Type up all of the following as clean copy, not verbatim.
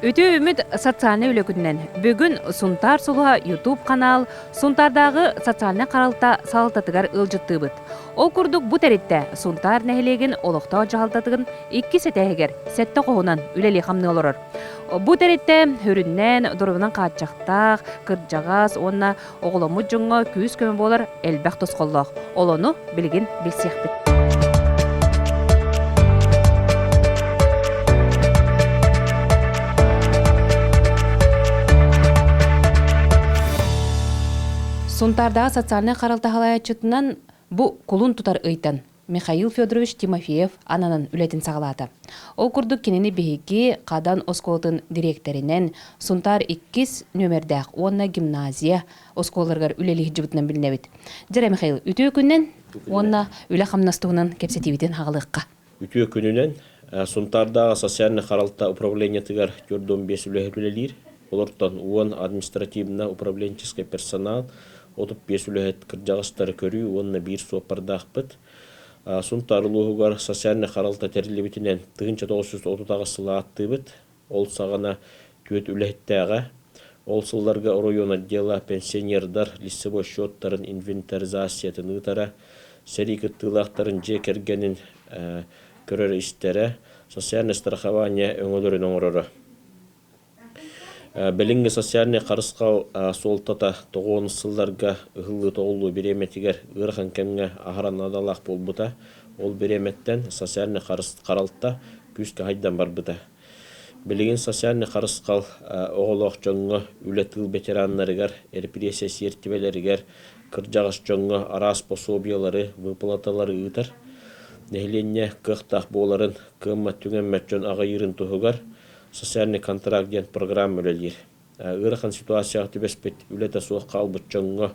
Үтүө үмүт социальнай үлэ күнүнэн бүгүн Сунтаар сулуһа YouTube канал Сунтаардааҕы социальнай харалта салалтатыгар ыалдьыттыыбыт. Ол курдук бу тэрилтэ Сунтаар нэһилиэгин олохтоох дьаһалтатын иккис этээһигэр сэттэ хоһунан үлэлии-хамныы олорор. Бу тэрилтэ сүрүннээн доруобунан хааччахтаах, кырдьаҕас уонна оҕоломмут дьоҥҥо күүс-көмө буолар элбэх тосхоллоох. Ол ону билигин билсиэхпит. Сунтаардааҕы социальнай харалта салайааччытынан бу кулун тутар ыйтан Михаил Федорович Тимофеев ананан үлэтин саҕалаата. Ол курдук кинини биһиги Хадан оскуолатын дириэктэринэн Сунтаар иккис нүөмэрдээх уонна гимназия оскуолаларыгар үлэлии сылдьыбытынан билинэбит. Дьэрэ Михаил, үтүө күнүнэн уонна үлэ-хамнас туһунан кэпсэтиибитин хаҕалыахха. Үтүө күнүнэн Сунтаардааҕы социальнай харалта управлениетыгар 45 үлэһит үлэлиир. Олортон 10 административно-управленческий персонал, 35 үлэһит кырдьаҕастары көрүү уонна биир суоппардаахпыт. Сунтаар улууһугар социальнай харалта тэриллибитинэн 1938 сыл ааттыыбыт. Ол саҕана түөрт үлэһиттээҕэ. Ол сылларга оройуон отдела пенсионердар лицевой счеттарын инвентаризациятын ыытара, сэрии кыттыылаахтарын дьиэ кэргэнин көрөр-истэрэ, социальное страхование өҥөлөрүн оҥороро. Билиҥҥи социальнай харысхал суолтата тоҕуонус сылларга ыһыллыы-тоҕуллуу бириэмэтигэр ыарахан кэмҥэ аһара наадалаах буолбута. Ол бириэмэттэн социальнай харалта күүскэ хайдан барбыта. Билигин социальнай харысхал оҕолоох дьоҥҥо, үлэ-тыыл ветераннарыгар, репрессия сиэртибэлэригэр, кырдьаҕас дьоҥҥо араас пособиелары, выплаталары ыытар. Нэһилиэнньэ кыахтаах буоларын, кыаммат-түгэммэт дьон аҕыйыырын туһугар социальный контракт диэн программа үлэлиир. Ыарахан ситуацияҕа түбэспит үлэтэ суох хаалбыт дьоҥҥо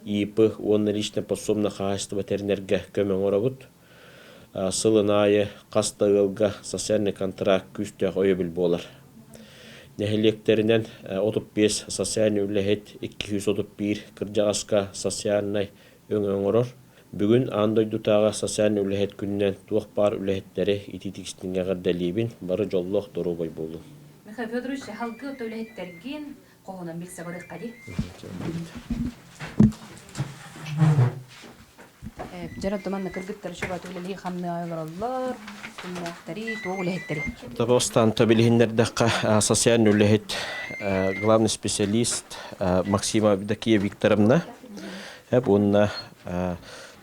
ИП уонна личное подсобное хаһаайыстыба тэринэргэ көмө оҥоробут. Сылын аайы хас да ыалга социальный контракт күүстээх өйөбүл буолар. Нэһилиэктэринэн 35 социальный үлэһит, 231 кырдьаҕаска социальнай өҥө оҥорор. Бүгүн аан дойдутааҕы социальнай үлэһит күнүнэн туох баар үлэһиттэри итиитик-истиҥ эҕэрдэлиибин, бары дьоллоох доруобай буолуҥ. Михаил Федорович, салгыы ото үлэһиттэргин хоһунан билсэ барыахха дии. Дьэ, манна кыргыттар шубат үлэлии хамныы олороллор, кимнээхтэри, туох үлэһиттэри? Табостан билиһиннэрдэххэ, социальный үлэһит, главный специалист Максима Евдокия Викторовна уонна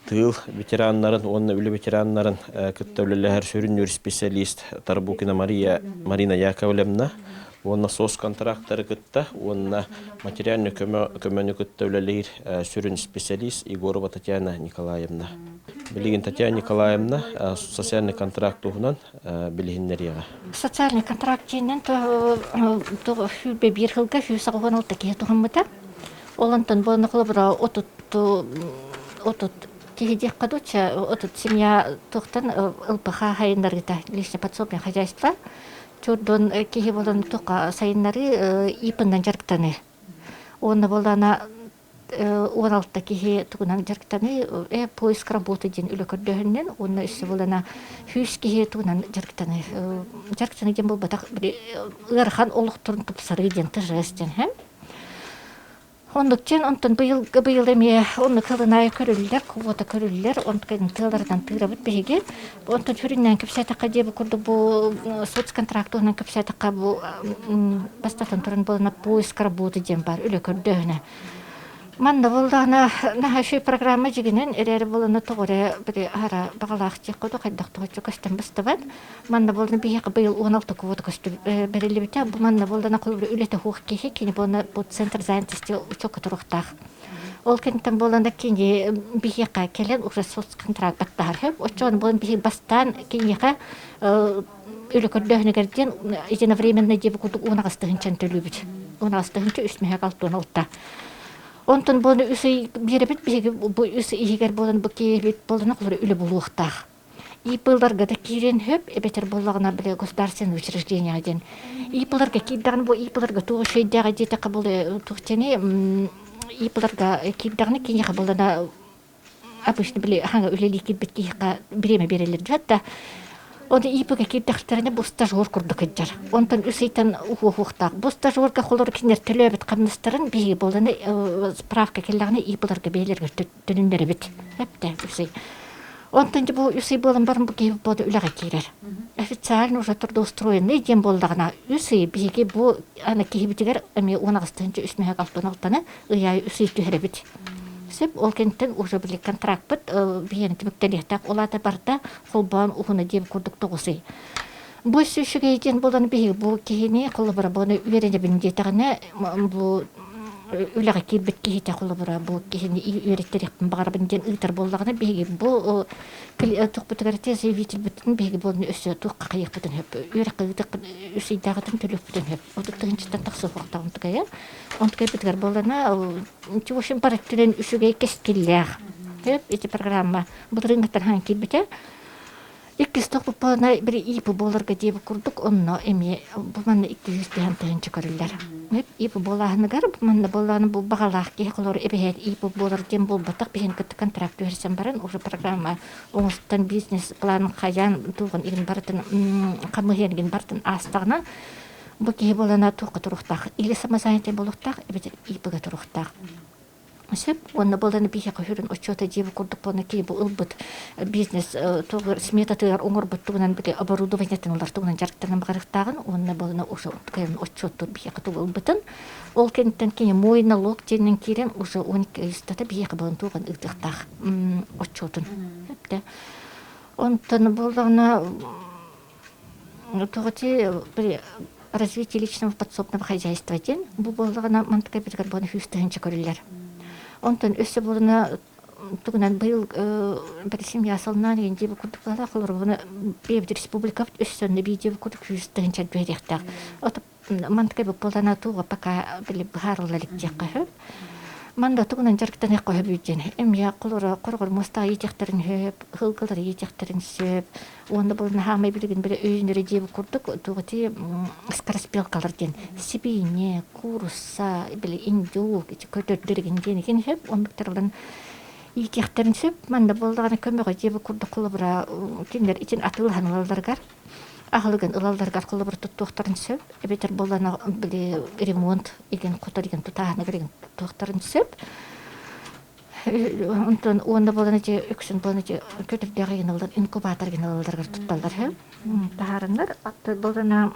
тыыл ветераннарын уонна үлэ ветераннарын кытта үлэлэһэр сүрүннүүр специалист Тарбукина Мария Марина Яковлевна уонна соцконтрактары кытта уонна материальнай көмөнү кытта үлэлиир сүрүн специалист Егорова Татьяна Николаевна. Билигин Татьяна Николаевна социальный контракт туһунан билиһиннэриэҕэ. Социальный контракт диэнинэн сүүрбэ биир сылга 186 киһи туһаммыта. Ол онтон буолна холобура 30 киһи диэххэ дуу, 30 семья туохтан ылбаха сайыннарыыта личное подсобное хозяйство чордон киһи болон туохха сайыннарыы ИП-нан дьарыктаныы. Уонна буоллаана 16 киһи тугунан дьарыктаныы поиск работы диэн үлэ көрдөһүннэн уонна өссө буолана 100 киһи тугунан дьарыктаныы дьарыктаныы диэн буолбатах ыарахан олохторун тупсарыы диэн ТЖС диэн һэм Оннук диэн онтон быйыл быйыл эмиэ оннук сылын аайы көрүллэр, квота көрүллэр, онтон тыаларынан тыырабыт биһиги. Онтон сүрүннээн кэпсээтэххэ диэбит курдук бу соцконтракт туһунан кэпсээтэххэ бу бастатан туран буолана поиск работы диэн баар үлэ көрдөөһүнэ. Манна буоллаҕына наһаа үчүгэй программа дьигинэн эрээри буолана тоҕо эрэ били аһара баҕалаах диэххэ дуу хайдах тоҕоччу көстөн быстыбат. Манна буолна биһиэхэ быйыл 16 квота көстү бэриллибитэ. Бу манна буоллана холобура үлэтэ суох киһи кини буолна бу центр занятости учуокка туруохтаах. Ол кэнниттэн буолана кини биһиэхэ кэлэн уже соцконтракт баттаһар сөп. Оччоҕуна буолан биһи бастаан киниэхэ үлэ көрдөөһүнүгэр диэн единовременный диэби курдук 18 тыһыынчаны төлүүбүт. 18 тыһыынча үс мөһөк алтыан алта. Онтон буолан үс ый биэрэбит биһиги бу үс иһигэр буолан бу киһибит буолана холобура үлэ булуохтаах. ИП-ларга да киириэн сөп, эбэтэр буоллаҕына били государственное учреждение диэн. ИП-ларга киирдэҕинэ бу ИП-ларга туох үчүгэйдээҕэ диэтэххэ буолуо туох диэни ИП-ларга киирдэҕинэ киниэхэ буоллаҕына обычно били хаҥа үлэлии киирбит киһиэхэ бириэмэ биэрэллэр дьэ да. Оны ИП-га киирдэхтэринэ бу стажер курдук сылдьар. Онтон үс ыйтан уһуохтаах. Бу стажерга холор кинилэр төлөөбүт хамнастарын биһиги буоланы справка кэллэҕинэ ИП-ларга бэйэлэригэр төнүннэрэбит. Эптэ үс ый. Онтон дьэ бу үс ый буолан баран бу киһи буода үлэҕэ киирэр. Официально уже трудоустроенный диэн буоллаҕына үс ый биһиги бу аны киһибитигэр эмиэ 18 үс мөһөк алтан алтаны ый аайы үс ый түһэрэбит. Сөп ол кэнниттэн уже били контракпыт биһиэнэ түмүктэниэхтээх ол аата барыта холбоон уһуна диэн курдук тоҕус ый. Бу үчүгэй диэн буолан биһиги бу киһини холобура буону үөрэнэбин диэтэҕинэ бу үлэҕэ киирбит киһитэ холобура бу киһини үөрэттэриэхпин баҕарабын диэн ыытар буоллаҕына биһиги бу туохпутугар заявительбытын биһиги буолну өссө туохха хайыахпытын сөп үөрэххэ ыытыахпын үс ыйдааҕытын төлүөхпүтүн сөп 30 тыһыынчаттан тахса суохтаах онтукайа онтукайбытыгар буоллана в общем бар өттүнэн үчүгэй кэскиллээх ити программа былырыыҥҥыттан хаан киирбитэ Иккис тохпуппуна били ИП буоларга диэбит курдук онно эмиэ бу манна 200 тыһыынча көрүллэр. ИП буолааһыныгар бу манна буоллаҕына бу баҕалаах киһи холор эбэһээт ИП буолар диэн буолбатах биһин кытта контракт түһэрсэн баран уже программа оҥостон бизнес план хайаан туоҕун игин барытын хамыһыан игин барытын аастаҕына бу киһи буолана туохха туруохтаах или самозанятый буолуохтаах эбэтэр ИП-га туруохтаах. Сөп уонна буолан биһиэхэ сүрүн отчуота дьиэбит курдук буолан киһи бу ылбыт бизнес тугу сметатыгар оҥорбут тугунан били оборудованиетын ылар тугунан дьарыктанан баҕарыахтааҕын уонна буолан уже отчуоттуур биһиэхэ тугу ылбытын ол кэнниттэн кини мой налог диэнинэн киирэн уже 12 ый устата биһиэхэ буолан тугун ыытыахтаах отчуотун сөптө онтон буоллаҕына Тоҕо били развитие личного подсобного хозяйства диэн бу буоллаҕына мантыкай битигэр буолан сүүс тыһыынча көрүллэр. Онтон өссө буолуна тугунан быйыл били семья сылнаан игин дии курдук буолар холоругуна бэйэбит республикабыт өссө онно биир курдук 100 тыһыынча биэриэхтээх. Мантыкай буоллаҕына туга пока били быһаарылла илик диэххэ сөп. Манда тугунан дьарыктаныахха сөбүй диэн эмиэ холоро хороҕор муостаҕа иитиэхтэрин сөп, ыһылгылары иитиэхтэрин сөп. Уонна бу наһаамай билигин били өйөнөрө диэбит курдук тугути скороспелкалар диэн сибиинньэ, куурусса, били индюк ити көтөрдөрүгүн диэн игин сөп. Оннуктарылан иитиэхтэрин сөп. Манна буоллаҕына көмөҕө диэбит курдук холобура кинилэр итин атыылаһан ылалларыгар аһылыгын ылалларыгар холобур туттуохтарын сөп эбэтэр буоллаҕына били ремонт игин хотор игин тутааһыныгар игин туттуохтарын сөп онтон уонна буолан ити үксүн буолан ити көтөрдөөх игин ыллар инкубатор игин ылалларыгар тутталлар үһү таһаарыннар буоллаҕына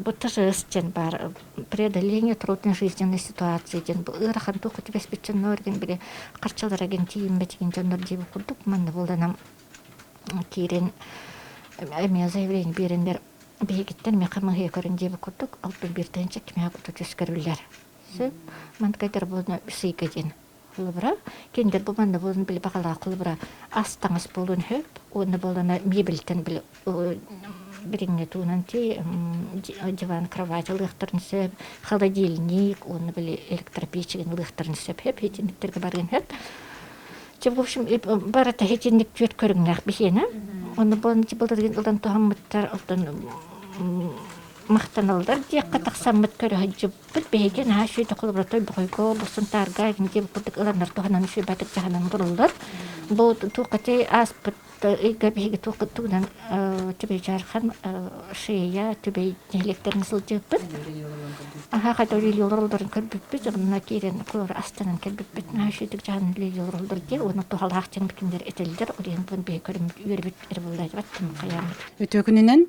бу ТЖС диэн баар преодоление трудной жизненной ситуации диэн бу ыарахан туохха түбэспит дьоннор игин били харчылара игин тиийиммэт игин дьоннор диэбит курдук манна буоллаҕына киирэн эмиэ заявление биэрэннэр биһигиттэн миэхэ маһыйа көрөн диэбит курдук 61 тыһыынча кимиэхэ куту көрүллэр. Сөп. Манткайдар буолна үс ыйга диэн холобура. Кинилэр бу манна буолан били баҕалаах холобура ас таҥас буолуон сөп уонна буолана мебельтэн били билиҥҥи туунан ти диван кровать ылыахтарын сөп, холодильник уонна били электропечигин ылыахтарын сөп сөп итинниктэргэ барыан сөп. Чэ, в общем, барыта итинник түөрт көрүҥнээх биһиэнэ. Онно буолан былырыын ылан туһаммыттар, оттон махтаналлар диэххэ тахсаммыт көрө сылдьыбыппыт. Биһиги наһаа үчүгэй холобура Тойбохойго, бу Сунтаарга диэн курдук ыланнар туһанан үчүгэйдик дьаһанан тураллар. Бу туохха ааспыт ыйга биһиги туохха тугунан Түбэй Дьаархан Шея Түбэй нэһилиэктэрин сылдьыбыппыт. Аха хата үлэлии олороллорун көрбүппүт, онно киирэн кулар астанан кэлбиппит. Наһаа үчүгэйдик дьаһанан үлэлии олороллор диye, уонна туһалаах дьон кинилэр этэллэр, ол иһин буон биһи көрүммүт үөрбүт эрэ буолла хайааммыт. Үтүө күнүнэн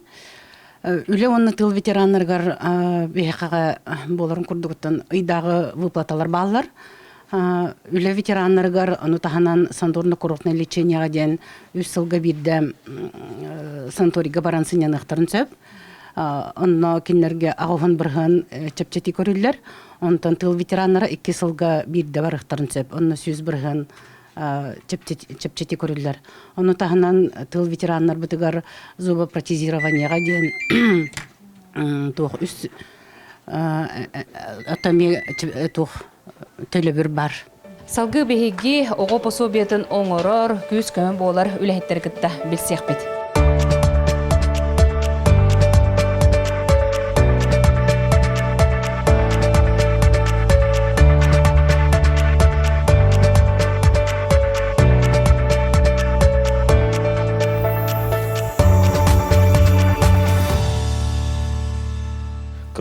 үлэ уонна тыл ветераннарыгар биһиэхэҕэ буоларын курдугуттан ыйдааҕы выплаталар бааллар. Үлэ ветераннарыгар ону таһынан санаторно-курортное лечениеҕа диэн үс сылга биирдэ санаторийга баран сынньаныахтарын сөп. Онно кинилэргэ аҕыһын бырыһыан чэпчэтии көрүллэр. Онтон тыыл ветераннара икки сылга биирдэ барыахтарын сөп. Онно 100% чэпчэтии көрүллэр. Ону таһынан тыыл ветераннарбытыгар зубопротезированиеҕа диэн туох үс туох төлөбүр бар. Салгыы биһиги оҕо пособиетын оҥорор, күүс-көмө буолар үлэһиттэри кытта билсиэхпит.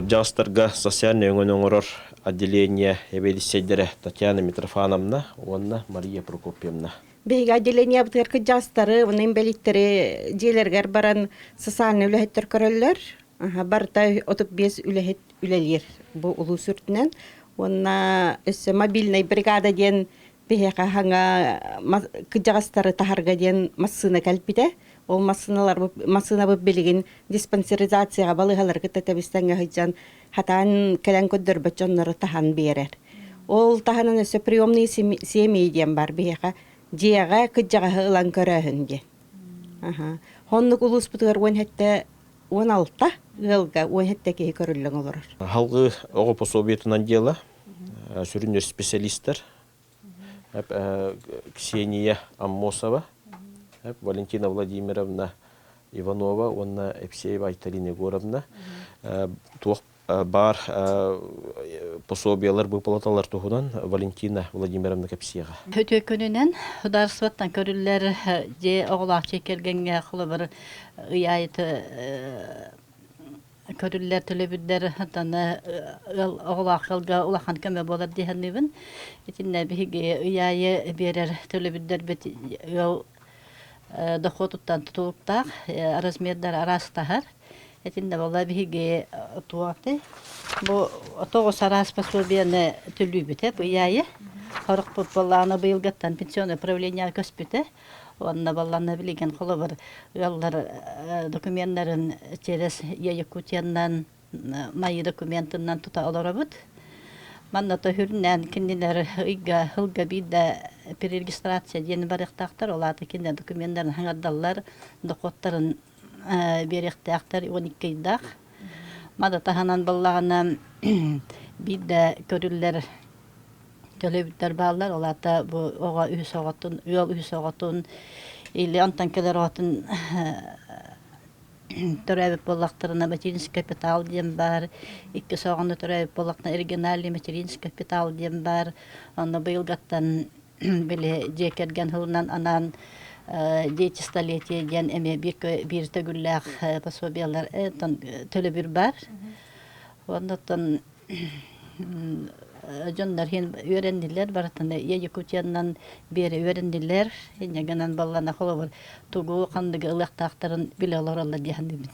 Кырдьаҕастарга социальнай өҥөнү оҥорор отделение эбиэдиссэйдэрэ Татьяна Митрофановна уонна Мария Прокопьевна. Биһиги отделениебытыгар кырдьаҕастары уонна инбэлииттэри дьиэлэригэр баран социальнай үлэһиттэр көрөллөр. Барыта 35 үлэһит үлэлиир бу улуус үрдүнэн. Уонна өссө мобильнай бригада диэн биһиэхэ хаҥа кырдьаҕастары таһарга диэн массыына кэлбитэ. Ол массыыналар массыынабыт билигин диспансеризацияҕа балыыһалары кытта тэбис-тэҥҥэ сылдьан хатаан кэлэн көрдөрбөт дьоннору таһан биэрэр. Ол таһынан өссө приемные семьи диэн бар биһиэхэ дьиэҕэ кырдьаҕаһы ылан көрөөһүн диэн. Аха. Оннук улууспутугар 17 16 ыалга 17 киһи көрүллэн олорор. Халгы оҕо пособиетынан дьыала сүрүн специалистар Ксения Аммосова, Валентина Владимировна Иванова уонна Епсеева Айталина Егоровна туох баар пособиялар выплаталар туһунан Валентина Владимировна кэпсиэҕэ. Өтө күнүнэн судаарыстыбаттан көрүллэр дьиэ оҕолоох дьиэ кэргэҥҥэ холобур ый аайыты көрүллэр төлөбүрдэр аны ыал оҕолоох ыалга улахан көмө буолар дии саныыбын. Итиннэ биһиги ый аайы биэрэр төлөбүрдэрбит ыал дохуотуттан тутулуктаах, размердара араастаһар. Итиннэ буолла биһиги туох бу тоҕус араас пособиены төлүүбүт бу ый аайы. Хорохпут буоллаҕына быйылгыттан пенсионное управление көспүтэ. Уонна баллана билигин холобур ыаллар докуменнарын через Якутиянан мои документынан тута олоробут. Манна төһүрүнэн кинилэр ыйга сылга биирдэ перерегистрация диэни барыахтаахтар. Ол аата кинилэр докуменнарын хаҥардаллар, дохуоттарын биэриэхтээхтэр 12 ыйдаах. Мада таһынан баллаҕына биирдэ көрүллэр төлөбүрдэр бааллар. Ол аата бу оҕо үһүс оҕотун, ыал үһүс оҕотун или онтон кэлэр оҕотун төрөөбүт буоллахтарына материнский капитал диэн баар. Иккис оҕону төрөөбүт буоллахтарына региональный материнский капитал диэн баар. Онно быйылгаттан били дьиэ кэргэн сылынан анаан дети столетия диэн эмиэ биир төгүллээх пособиелар төлөбүр баар. Оннуттан дьоннор иһин үөрэннилэр барытын Якутиянан биэрэ үөрэннилэр инньэ гынан баллана холобур тугу ханныгы ылыахтаахтарын билэ олороллор дии саныыбын.